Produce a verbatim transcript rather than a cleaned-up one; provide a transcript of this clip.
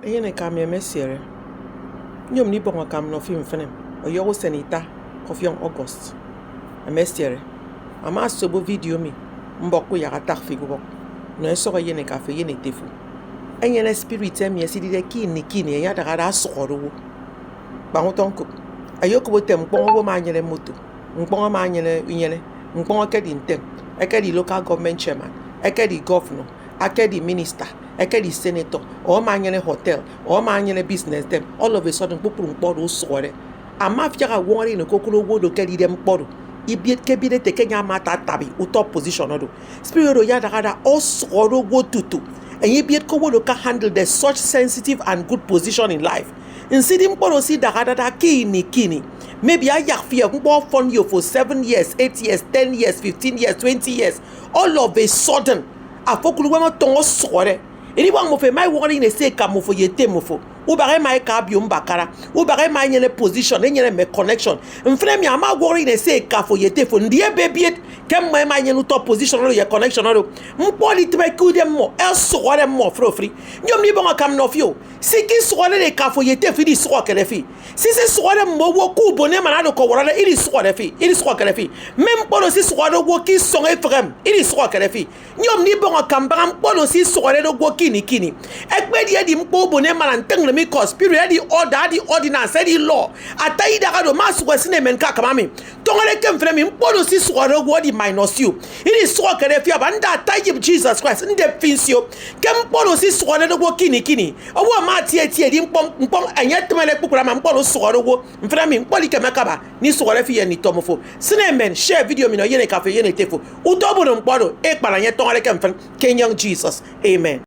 Eyeneka mi emesiere. Nyom ndibọñ akam nnọ fi mfịn. Ọyọhọ usen ita ke ọfiọñ August. Emesiere. Ama asobo vidio mi mbọk kuyak atak fi ke ubọk. Nọ esọk eyeneka fo eyenete fo. Enyene spirit emi esidide ke ini ke ini enye adahade asụhọde owo. Kpañ utọ ñkop. Ẹyokop ete ñkpọñ owo ama enyene moto, ñkpọñ ama enyene inyene, ñkpọñ ekedi ntem, ekedi local government chairman, ekedi governor, ekedi minister, ekedi senator, or ama enyene hotel, or ama enyene business dem, all of a sudden kpukpru ñkpọ oro osụhọde. Ama afiak ọwọñọde ini okokụt owo oro ke edide ñkpọ oro. Ibiet ke ebiet ete ke enye ama atatabi utọ position oro. Spirit oro ayadahada osụhọde owo tutu enye ibiet ke owo oro ka handle the such sensitive and good position in life. Nsidi ñkpọ oro sidahadada ke ini ke ini. Maybe ayak fi ñkpọ ọfọn yo for seven years, eight years, ten years, fifteen years, twenty years. All of a sudden, afo okụt uwem ọtọñọ osụhọde. Ediwak mmọ fo ẹma ẹwọñọde ini ese eka mmọ fo ye ete mmọ fo. Ubak ẹma ẹka abiom mbakara. Ubak ẹma ẹnyene position, ẹnyene mme connection. Mfịn emi ama ọwọñọde ini ese eka fo ye ete fo. Ndi ebe ebiet ke mmọ ẹma ẹnyene utọ position oro ye connection oro. Ñkpọ editịbe ke udem mmọ, ẹsụhọde mmọ ofụri ofụri. Nyom ndibọñ akam nnọ fi o. Si ke isụhọrede eka fo ye ete fo, idisụhọkede fi. Si se isụhọde mme owo ke ubon emana oro ọkọwọrọde, idisụhọde fi, idisụhọkede fi. Mme ñkpọ oro sisụhọde owo ke isọñ efịk em, idisụhọkede fi. Nyom ndibọñ akam mbaña ñkpọ oro sisụhọrede owo ke ini ke ini. Ekpedi edi ñkpọ ubon emana ntịñnnịm ikọ spirit, edi order, edi ordinance, edi law. Ata idaha do, ma asụk esịn emen ke akam ami. Tọñọde ke mfịn emi, ñkpọ oro sisụhọde owo edi minus you. Idisụhọkede fi aba nda ata iyịp Jesus Christ, ndep fi nsio. Ke ñkpọ oro sisụhọrede owo ke ini ke ini. Owo ama atie eti edi ñkpọ, ñkpọ enye etịmede kpukpru ama ñkpọ oro osụhọde owo. Mfịn emi, ñkpọ oro ikeme akaba, nisụhọde fi ye nditọmọ fo. Sịn emen, share video mi nọ eyeneka fo eyenete fo. Utọ obono ñkpọ oro, ekpara enye tọñọde ke mfịn, ke enyọñ Jesus. Amen.